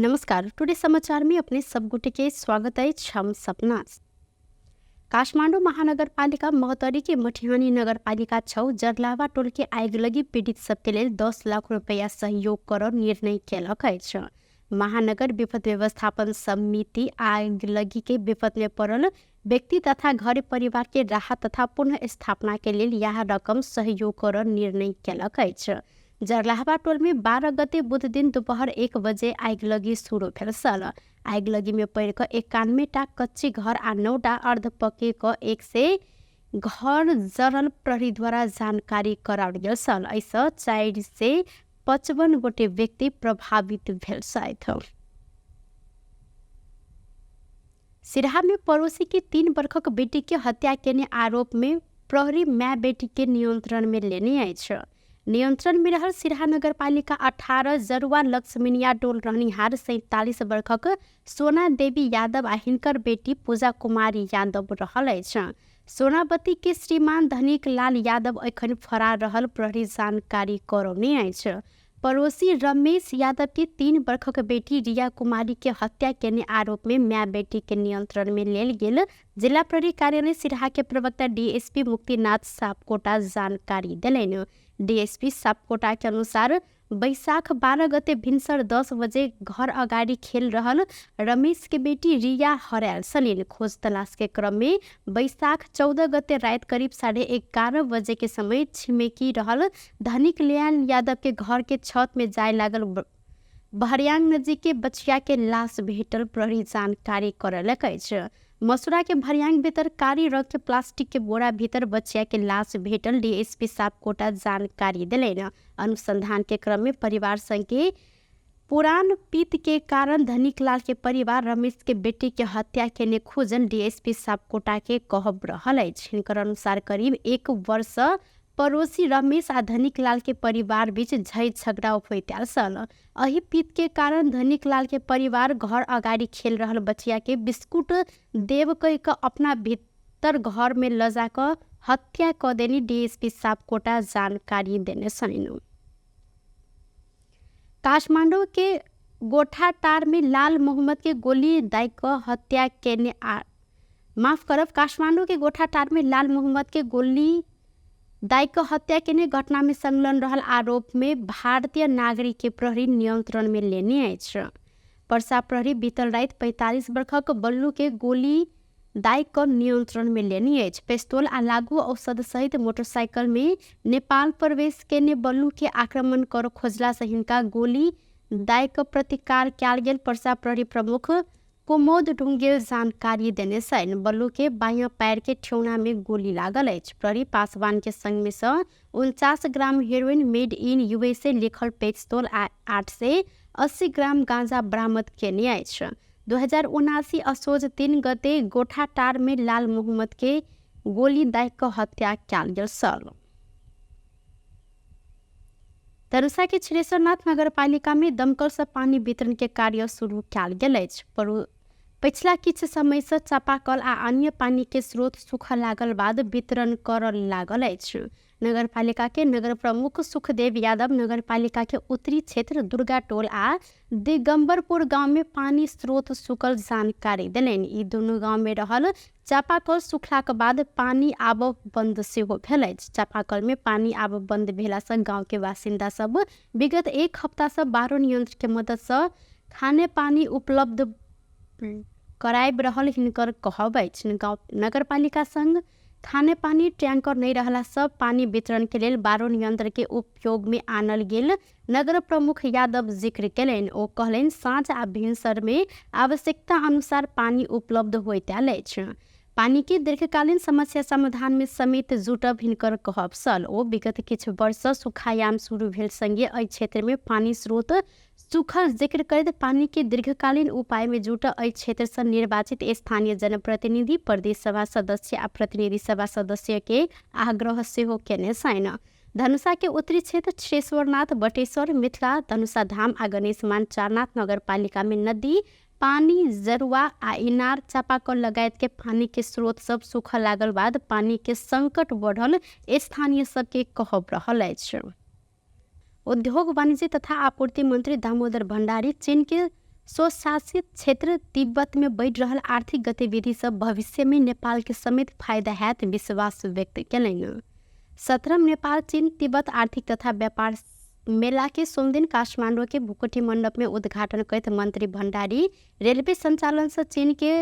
नमस्कार, टुडे समाचार में अपने सब गोटे के स्वागत अछि। हम सपना। काठमाडौँ महानगरपालिका महोत्तरी के मठिहानी नगरपालिका 6 जरलावा टोल के आगिलगी पीड़ित सबके लेल 10 लाख रुपैया सहयोग कर निर्णय केलक अछि। महानगर विपद व्यवस्थापन समिति आगिलगी के विपद में पड़ल व्यक्ति तथा घर परिवार के राहत तथा पुनः स्थापना के लेल यह रकम सहयोग कर निर्णय केलक अछि। जरलाहवा टोल में 12 गते बुध दिन दोपहर 1 बजे आगिलगी शुरू भेल छल। आगिलगी में पड़ि कऽ 91 टा कच्ची घर आ 9 टा अर्धपक्के कऽ 100 घर जरल प्रहरी द्वारा जानकारी कराओल गेल छल। एहिसँ 455 गोटे व्यक्ति प्रभावित भेल छथि। सिरहा में पड़ोसी के 3 वर्षक बेटी के हत्या केने आरोप में प्रहरी माय बेटी के नियंत्रण में लेने अछि। नियंत्रण में रहल सिरहा नगरपालिका 18 जरुआ लक्ष्मीनिया टोल रहनिहार 47 वर्षक सोना देवी यादव आ हिनकर बेटी पूजा कुमारी यादव रहल अछि। सोनावती के श्रीमान धनिक लाल यादव एखन फरार रहल प्रहरी जानकारी करौने अछि। पड़ोसी रमेश यादव के 3 वर्षक बेटी रिया कुमारी के हत्या केने आरोप में माय बेटी के नियंत्रण में लेल गेल जिला प्रहरी कार्यालय सिरहा के प्रवक्ता डीएसपी मुक्तिनाथ सापकोटा जानकारी देलनि। डीएसपी सापकोटा के अनुसार बैसाख 12 गते भिनसर 10 बजे घर अगाडि खेल रहल रमेश के बेटी रिया हरायल छलिन। खोज तलाश के क्रम में बैसाख 14 गते रात करीब 11:30 बजे के समय छिमेकी रहल धनिक ल्यान यादव के घर के छत में जाय लागल बहरियांग नदी के बचिया के लाश भेटल प्रहरी जानकारी करलक अछि। मसुरा के भरियांग भीतर कारी रंग के प्लास्टिक के बोरा भीतर बचिया के लाश भेटल डीएसपी सापकोटा जानकारी देलनि। अनुसंधान के क्रम में परिवार संग के पुरान पीत के कारण धनिक लाल के परिवार रमेश के बेटी के हत्या केने खोजल डीएसपी सापकोटा के कहब रहल अछि। हिनकर अनुसार करीब 1 वर्ष पड़ोसी रमेश आ धनिक लाल के परिवार बीच झै झगड़ा होइत आयल छल। एहि पीत के कारण धनिक लाल के परिवार घर अगाडि खेल रहल बचिया के बिस्कुट देव कहि कऽ अपना भीतर घर में ल जा कऽ हत्या कऽ देनी डीएसपी सापकोटा जानकारी देने छलनि। काठमाडौँ के गोठाटार में लाल मोहम्मद के गोली दागि कऽ हत्या केने आ माफ करब काठमाडौँ के गोठाटार में लाल मोहम्मद के गोली दागि कऽ हत्या केने घटना में संलग्न रहल आरोप में भारतीय नागरिक के प्रहरी नियंत्रण में लेने अछि। पर्सा प्रहरी बीतल राति 45 वर्षक बल्लू के गोली दागि कऽ नियंत्रण में लेने अछि। पिस्तौल आ लागू औषध सहित मोटरसाइकिल में नेपाल प्रवेश केने बल्लू के आक्रमण कर खोजला से हिनका गोली दागि कऽ प्रतिकार कयल गेल पर्सा प्रहरी प्रमुख कुमोद ढुंगेल जानकारी देने छनि। बल्लू के बायां पैर के ठेहुना में गोली लागल अछि। प्रहरी पासवान के संग में सँ 49 gram heroin made in USA लिखल पिस्तौल आ 880 ग्राम गांजा बरामद केने अछि। 2079 असोज 3 गते गोठाटार में लाल मोहम्मद के गोली दागि कऽ हत्या कयल गेल छल। धनुषा के क्षीरेश्वरनाथ नगरपालिका में दमकल से पानी वितरण के कार्य शुरू कयल गेल अछि। पछिला किछु समय से चापाकल आ अन्य पानी के स्रोत सूखऽ लागल बाद वितरण करऽ लागल अछि। नगरपालिका के नगर प्रमुख सुखदेव यादव नगरपालिका के उत्तरी क्षेत्र दुर्गा टोल आ दिगंबरपुर गांव में पानी स्रोत सूखल जानकारी देलनि। ई दुनू गांव में रहल चापाकल सूखलाक बाद पानी आबब बंद सेहो भेल अछि। चापाकल में पानी आबब बंद भेला से गांव के बासिन्दा सब विगत 1 हफ्ता से बारुण यंत्र के मदद से खाने पानी उपलब्ध कराबि रहल हिनकर कहब अछि। गाँव नगरपालिका संग खाने पानी टैंकर नहीं रहला से पानी वितरण के लेल बारुण यंत्र के उपयोग में आनल गेल नगर प्रमुख यादव जिक्र केलनि। ओ कहलनि साँझ आ भिनसर में आवश्यकता अनुसार पानी उपलब्ध होइत आयल अछि। पानी के दीर्घकालीन समस्या समाधान में समेत जुटब हिनकर कहब छल। ओ विगत किछु वर्ष सँ सुखायाम शुरू भेल संगे एहि क्षेत्र में पानी स्रोत सूखल जिक्र करैत पानी के दीर्घकालीन उपाय में जुटल एहि क्षेत्र सँ निर्वाचित स्थानीय जनप्रतिनिधि, प्रदेश सभा सदस्य आ प्रतिनिधि सभा सदस्य के आग्रह सेहो केने छनि। धनुषा के उत्तरी क्षेत्र क्षीरेश्वरनाथ, बटेश्वर, मिथिला, धनुषा धाम आ गणेशमान चारनाथ नगरपालिका में नदी, पानी, जरुआ आ इनार, चापाकल लगायत के पानी के स्रोत सब सूखऽ लागल बाद पानी के संकट बढ़ल स्थानीय सबके कहब रहल अछि। उद्योग वाणिज्य तथा आपूर्ति मंत्री दामोदर भण्डारी चीन के स्वशासित क्षेत्र तिब्बत में बढ़ि रहल आर्थिक गतिविधि से भविष्य में नेपाल के समेत फायदा हैत विश्वास व्यक्त केलनि। 17 नेपाल चीन तिब्बत आर्थिक तथा व्यापार मेला के सोमदिन काठमांडू के भुकुटी मंडप में उद्घाटन करैत मंत्री भण्डारी रेलवे संचालन से चीन के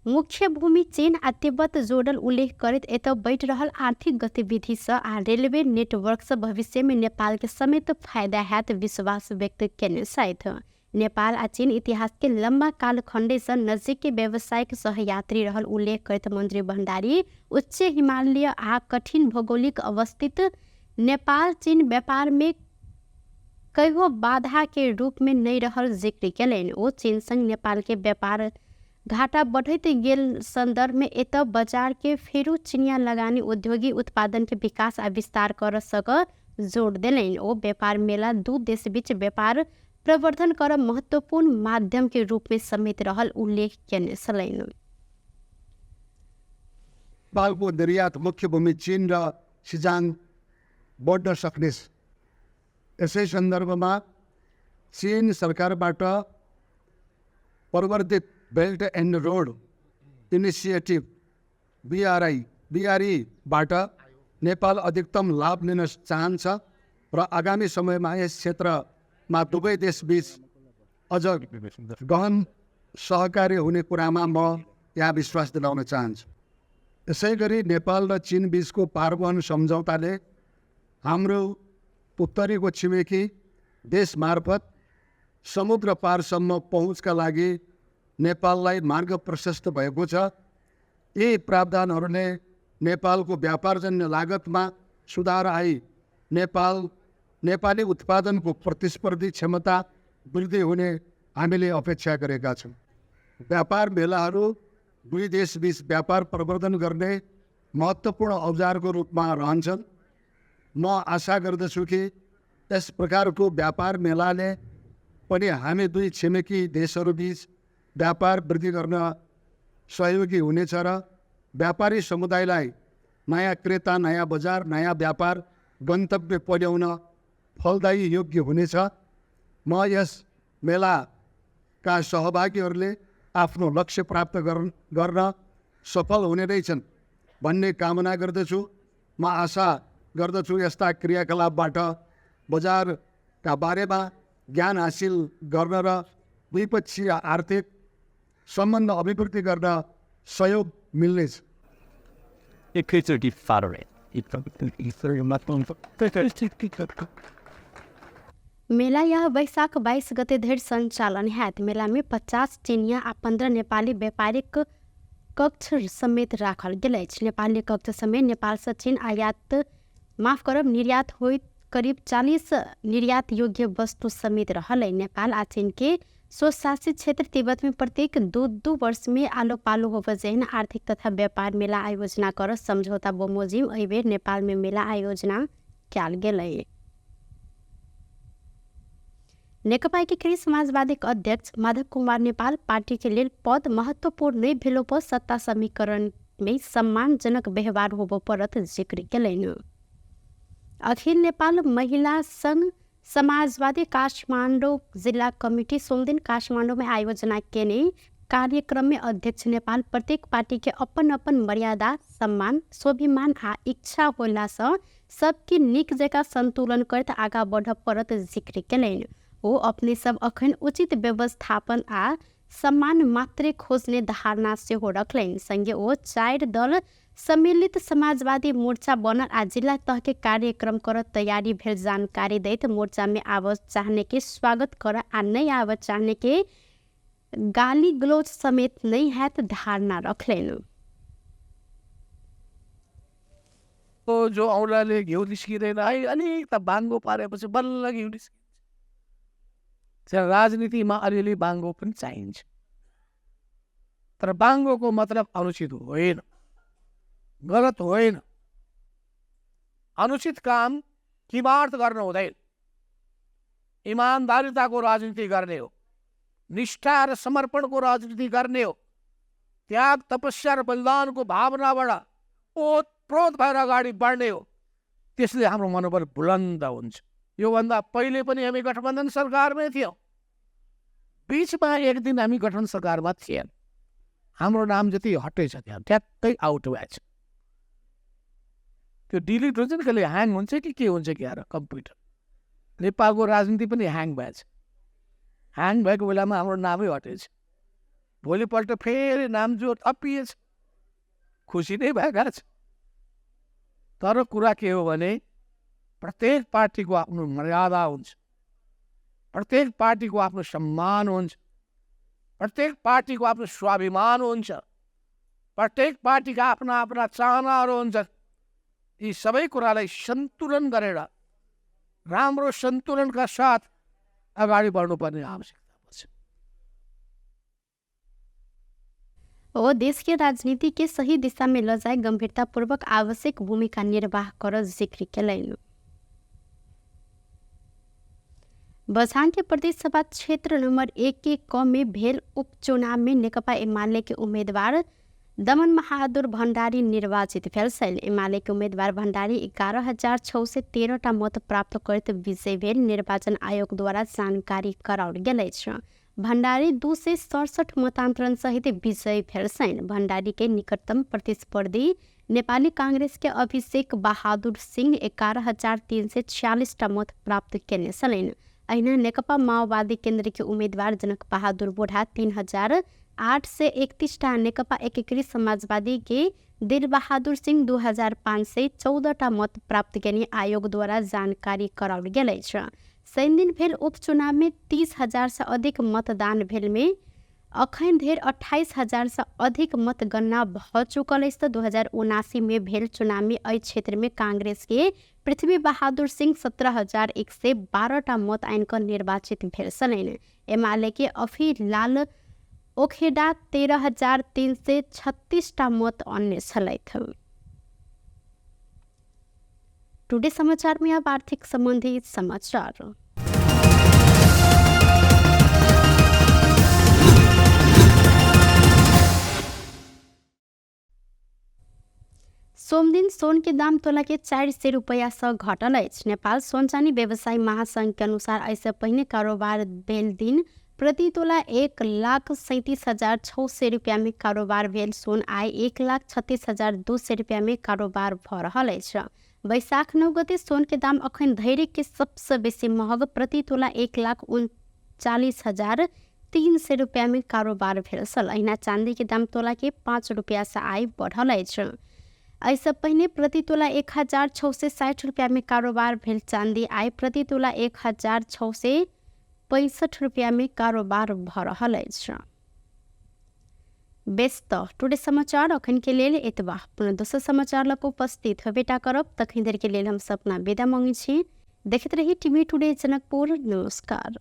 मुख्य भूमि चीन आ तिब्बत जोड़ल उल्लेख करैत एतय बढ़ि रहल आर्थिक गतिविधि से आ रेलवे नेटवर्क से भविष्य में नेपाल के समेत फायदा हैत विश्वास व्यक्त केने छथि। नेपाल आ चीन इतिहास के लम्बा कालखण्ड से नजदीक के व्यावसायिक सहयात्री रहल उल्लेख करैत मंत्री भण्डारी उच्च हिमालय आ कठिन भौगोलिक अवस्थित नेपाल चीन व्यापार में कहियो बाधा के रूप में नहीं रहल जिक्र केलनि। ओ चीन संग नेपाल के व्यापार घाटा बढ़ैत गेल संदर्भ में एतय बाजार के फेरू चिनिया लगानी उद्योगी उत्पादन के विकास आ विस्तार कर सक जोड़ देलनि। ओ व्यापार मेला दू देश बीच व्यापार प्रवर्धन कर महत्वपूर्ण माध्यम के रूप में समेत रहल उल्लेख केने छलनि। नेपालको निर्यात मुख्य भूमि चीन र सिजाङ बढ्न सक्ने। यसै सन्दर्भमा चीन सरकारबाट प्रवर्धित belt and road initiative बिआरईबाट Nepal अधिकतम लाभ लिन चाहन्छ र आगामी समयमा यस क्षेत्रमा दुवै देशबीच अझ गहन सहकार्य हुने कुरामा म यहाँ विश्वास दिलाउन चाहन्छु। यसै गरी नेपाल र चीन बीचको पारवहन सम्झौताले हाम्रो उत्तरीको छिमेकी देश मार्फत समुद्र पारसम्म पहुँचका लागि नेपाललाई मार्ग प्रशस्त भएको छ। यी प्रावधानहरूले नेपालको व्यापारजन्य लागतमा सुधार I Nepali उत्पादनको प्रतिस्पर्धी क्षमता वृद्धि हुने हामीले अपेक्षा गरेका छौँ। व्यापार मेलाहरू दुई देशबीच व्यापार प्रवर्धन गर्ने महत्त्वपूर्ण औजारको रूपमा रहन्छन्। म आशा गर्दछु कि यस प्रकारको व्यापार मेलाले पनि हामी दुई छिमेकी देशहरूबीच व्यापार वृद्धि गर्न सहयोगी हुनेछ र व्यापारी समुदायलाई नयाँ क्रेता, नयाँ बजार, नयाँ व्यापार गन्तव्य पुर्याउन फलदायी योग्य हुनेछ। म यस मेलाका सहभागीहरूले आफ्नो लक्ष्य प्राप्त गर्न सफल हुने नै छन् भन्ने कामना गर्दछु। म आशा गर्दछु यस्ता क्रियाकलापबाट बजारका बारेमा ज्ञान हासिल गर्न र द्विपक्षीय आर्थिक सम्बन्ध अभिवृद्धि गर्न सहयोग मिल्नेछ। मेला यह वैशाख 22 गते धरि संचालन हैत। मेला में 50 चीनिया आ 15 नेपाली व्यापारिक कक्ष समेत राखल गेल अछि। नेपाली कक्ष समेत नेपाल से चीन आयात माफ करब निर्यात होइत करीब 40 निर्यात योग्य वस्तु समेत रहल। नेपाल आ चीन के स्वशासित क्षेत्र तिब्बत में प्रत्येक 2-2 वर्ष में आलो पालो होब जैन आर्थिक तथा व्यापार मेला आयोजना कर समझौता बमोजिम एहिबेर नेपाल में मेला आयोजना कयल गेल। नेकपा एकीकृत समाजवादी अध्यक्ष माधव कुमार नेपाल पार्टी के लेल पद महत्वपूर्ण नहीं भेलो पर सत्ता समीकरण में सम्मानजनक व्यवहार होबो परत जिक्र केलनि। अखिल नेपाल महिला संघ समाजवादी काठमाडौँ जिल्ला कमिटी सोमदिन काठमाडौँ में आयोजना केने कार्यक्रम में अध्यक्ष नेपाल प्रत्येक पार्टी के अपन अपन मर्यादा, सम्मान, स्वाभिमान आ इच्छा होला से सबके नीक जकाँ संतुलन करत आगा बढ़ परत जिक्र केलनि। ओ अपने सब अखन उचित व्यवस्थापन आ सम्मान मात्रै खोज्ने धारणा सेहो रखलनि। संगे ओ 4 दल सम्मिलित समाजवादी मोर्चा बनल आ जिल्ला तह के कार्यक्रम कर तैयारी भेल जानकारी दैत मोर्चा में आव चाहने के स्वागत कर आ नहीं आव चाहने के गाली गलौज समेत नहीं हैत धारणा रखलनि। तो जो औँलाले घिउ निस्किँदैन है, अलिक त बाङ्गो पारेपछि बल्ल घिउ निस्किन्छ। राजनीतिमा अलिअलि बाङ्गो पनि चाहिन्छ, तर बाङ्गोको मतलब अनुचित होइन, गलत होइन। अनुचित काम किमार्थ गर्नु हुँदैन। इमान्दारिताको राजनीति गर्ने हो, निष्ठा र समर्पणको राजनीति गर्ने हो, त्याग तपस्या र बलिदानको भावनाबाट ओतप्रोत भएर अगाडि बढ्ने हो। त्यसले हाम्रो मनोबल बुलन्द हुन्छ। योभन्दा पहिले पनि हामी गठबन्धन सरकारमै थियौँ, बिचमा एक दिन हामी गठन सरकारमा थिएन, हाम्रो नाम जति हटेछ त्यहाँ ठ्याक्कै आउट भएछ। त्यो डिलिट हुन्छ नि, कहिले ह्याङ हुन्छ कि के हुन्छ कि आएर कम्प्युटर। नेपालको राजनीति पनि ह्याङ भएछ। ह्याङ भएको बेलामा हाम्रो नामै हटेछ। भोलिपल्ट फेरि नाम जो थपिएछ, खुसी नै भएका छ। तर कुरा के हो भने प्रत्येक पार्टीको आफ्नो मर्यादा हुन्छ, प्रत्येक पार्टीको आफ्नो सम्मान हुन्छ, प्रत्येक पार्टीको आफ्नो स्वाभिमान हुन्छ, प्रत्येक पार्टीका आफ्ना आफ्ना चाहनाहरू हुन्छन्। यी सबै कुरालाई सन्तुलन गरेर राम्रो सन्तुलनका साथ अगाडि बढ्नुपर्ने आवश्यकता पर्छ। ओ देश के राजनीति के सही दिशा में ल जाए गंभीरतापूर्वक आवश्यक भूमिका निर्वाह कर जिक्र केलनि। बझाङ के प्रदेश सभा क्षेत्र नंबर 1 के क में भेल उपचुनाव में नेकपा एमाले के उम्मीदवार दमन बहादुर भण्डारी निर्वाचित भेल छल। एमाले के उम्मीदवार भण्डारी 11,613 टा मत प्राप्त करैत विजयी भेल निर्वाचन आयोग द्वारा जानकारी कराओल गेल अछि। भण्डारी 267 मतान्तरण सहित विजयी भेल छनि। भण्डारी के निकटतम प्रतिस्पर्धी नेपाली कांग्रेस के अभिषेक बहादुर सिंह 11,346 टा मत प्राप्त केने छलनि। अहिना नेकपा माओवादी केन्द्र के उम्मीदवार जनक बहादुर बोढ़ा 3,831 टा, नेकपा एकीकृत समाजवादी के दिलबहादुर सिंह 2,514 टा मत प्राप्त केने आयोग द्वारा जानकारी कराओल गेल अछि। शनिदिन भेल उपचुनाव में 30,000 से अधिक मतदान भेल में अखन धरि 28,000 से अधिक मतगणना भऽ चुकल अछि। तऽ 2079 में भेल चुनाव में एहि क्षेत्र में कांग्रेस के पृथ्वी बहादुर सिंह 17,112 टा मत आनि कऽ निर्वाचित भेल छलनि। एमाले के अफीलाल ओखेडा 13,336 टा मत अन्य छलथि। टुडे समाचार में अब आर्थिक संबंधी समाचार। सोमदिन सोन के दाम तोला के 400 रुपैया से घटल अछि। नेपाल सोन चानी व्यवसायी महासंघ के अनुसार एहिसँ पहिने कारोबार भेल दिन प्रति तोला 1,37,600 रुपैया में कारोबार भेल सोन आइ 1,36,200 रुपैया में कारोबार भऽ रहल अछि। वैशाख 9 गते सोन के दाम अखन धरि के सबसँ बेसी महग प्रति तोला 1,39,300 रुपैया में कारोबार भेल छल। अहिना चांदी के दाम तोला के 5 रुपैया से आइ बढ़ल अछि। एहिसँ पहिने प्रति तोला 1,660 रुपैया में कारोबार भेल चांदी आइ प्रति तोला 1,665 रुपैया में कारोबार भऽ रहल अछि। बेस तऽ टुडे समाचार अखन के लेल एतबा। पुनः दोसर समाचार लऽ कऽ उपस्थित होबेटा करब। तखन धरि के लेल हम सब अपना विदा मांगै छी। देखैत रही टीवी टुडे जनकपुर। नमस्कार।